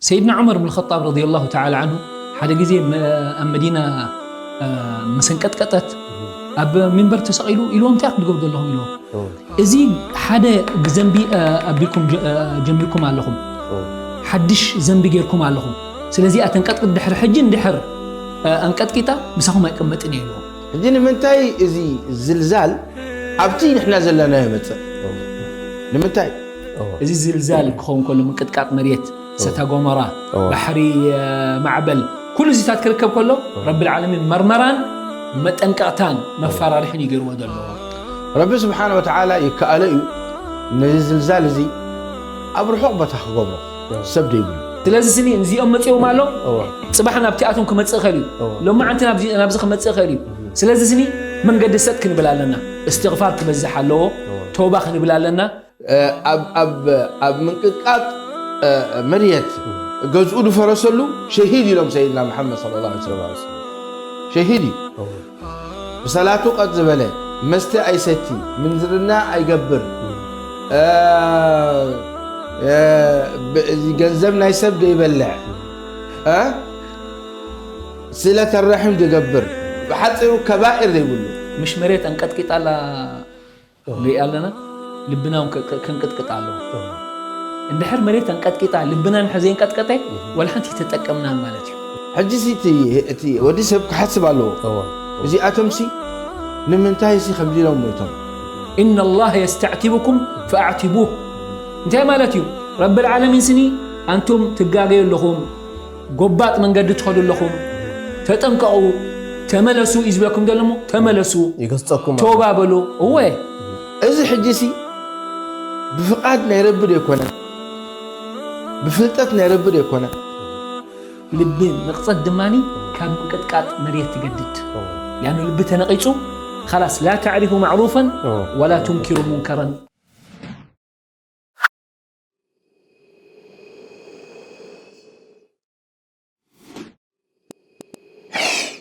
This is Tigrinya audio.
ሰይድና ዑመር ብን ኸጣብ ረዲየላሁ ተዓላ ዓንሁ ሓደ ግዜ መ-፣ ኣብ መዲና፣ እ፣ መሰንቀጥቀጠት ኣብ ሚንበር ተሰቒሉ ኢልዎም፣ "እንታይ ክትገብሩ ዘለኹም?" ኢልዎም። "እዚ ሓደ ዘንቢ፣ እ፣ ኣቢልኩም ጀ-፣ እ፣ ጀሚርኩም ኣለኹም። ሓድሽ ዘንቢ ጌርኩም ኣለኹም። ስለዚ እያ ተንቀጥቅጥ፣ ድሕሪ ሕጂ እንድሕር፣ እ፣ ኣንቀጥቂጣ ምሳኹም ኣይቅመጥን እየ" ኢልዎም። ሕጂ ንምንታይ እዚ ዝልዛል ኣብቲ ንሕና ዘለናዮ ይመጽእ? ንምንታይ? እዚ ዝልዛል ክኸውን ከሎ፣ ምንቅጥቃጥ መሬት፣ እሳተ ጎመራ፣ እዎ። ባሕሪ፣ እ፣ ማዕበል፣ ኩሉ እዚታት ክርከብ ከሎ፣ ረብል ዓለሚን መርመራን መጠንቀቕታን መፋራርሕን እዩ ገይርዎ ዘለዎ። ረቢ ስብሓነ ወተዓላ ይከኣሎ እዩ ነዚ ዝልዛል እዚ ኣብ ርሑቕ ቦታ ክገብሮ፣ ሰብ ደይብሉ። ስለዚ ስኒ እዚኦም መጺኦም ኣሎ፣ እዎ። ጽባሕ ናብቲኣቶም ክመጽእ ይኽእል እዩ። እዎ። ሎማዓንቲ ናብዚ፣ ናብዚ ክመጽእ ይኽእል እዩ። ስለዚ ስኒ መንገዲ ሰጥ ክንብል ኣለና። እስትግፋር ክበዝሕ ኣለዎ። እዎ። ተውባ ክንብል ኣለና። እ፣ ኣብ፣ ኣብ፣ ኣብ ምንቅጥቃጥ፣ እ፣ መርየት ገዝኡ ዝፈረሰሉ ሸሂድ ኢሎም ሰይድና መሓመድ ሰለላሁ ዐለይሂ ወሰለም። ሸሂድ እዩ። እዎ። ብሰላቱ ቀጥ ዝበለ፣ መስተ ኣይሰቲ፣ ምንዝርና ኣይገብር፣ እ፣ እ፣ ብ-፣ እዚ ገንዘብ ናይ ሰብ ዘይበልዕ፣ እ፣ ስለተ ረሒም ዝገብር፣ ብሓጺሩ ከባኢር ዘይብሉ። ምሽ መሬት ኣንቀጥቂጣ ኣላ ንሪኣ ኣለና፣ ልብና እውን ከ-፣ ከ-፣ ከንቅጥቅጥ ኣለዎ። እንድሕር መሬት ኣንቀጥቂጣ ልብና እንድሕር ዘየንቀጥቀጠ፣ ዋላ ሓንቲ ተጠቀምናን ማለት እዩ። ሕጂ ሲ እቲ፣ እቲ ወዲ ሰብ ክሓስብ ኣለዎ። እዎ። እዚኣቶም ሲ ንምንታይ ሲ ከምዚ ኢሎም ሞይቶም? "ኢነ ላህ የስተዕቲቡኩም ፈኣዕቲቡህ." እንታይ ማለት እዩ? ረብል ዓለሚን ስኒ ኣንቱም ትጋገዩ ኣለኹም፣ ጎባጥ መንገዲ ትኸዱ ኣለኹም፣ ተጠንቀቑ፣ ተመለሱ እዩ ዝብለኩም ዘሎ እሞ ተመለሱ። ይገስጸኩም ኣሎ። ተውባ በሉ። እወ። እዚ ሕጂ ሲ ብፍቓድ ናይ ረቢ ዶ ኣይኮነን? ብፍልጠት ናይ ረቢ ዶ ኣይኮነን? ልቢ ንቕጸት ድማኒ ካብ ምንቅጥቃጥ መሬት ትገድድ። እዎ። ሊኣኑ ልቢ ተነቒጹ፣ ኸላስ፣ ላ ተዕሪፉ ማዕሩፈን እዎ። ወላ ቱንኪሩ ሙንከረን።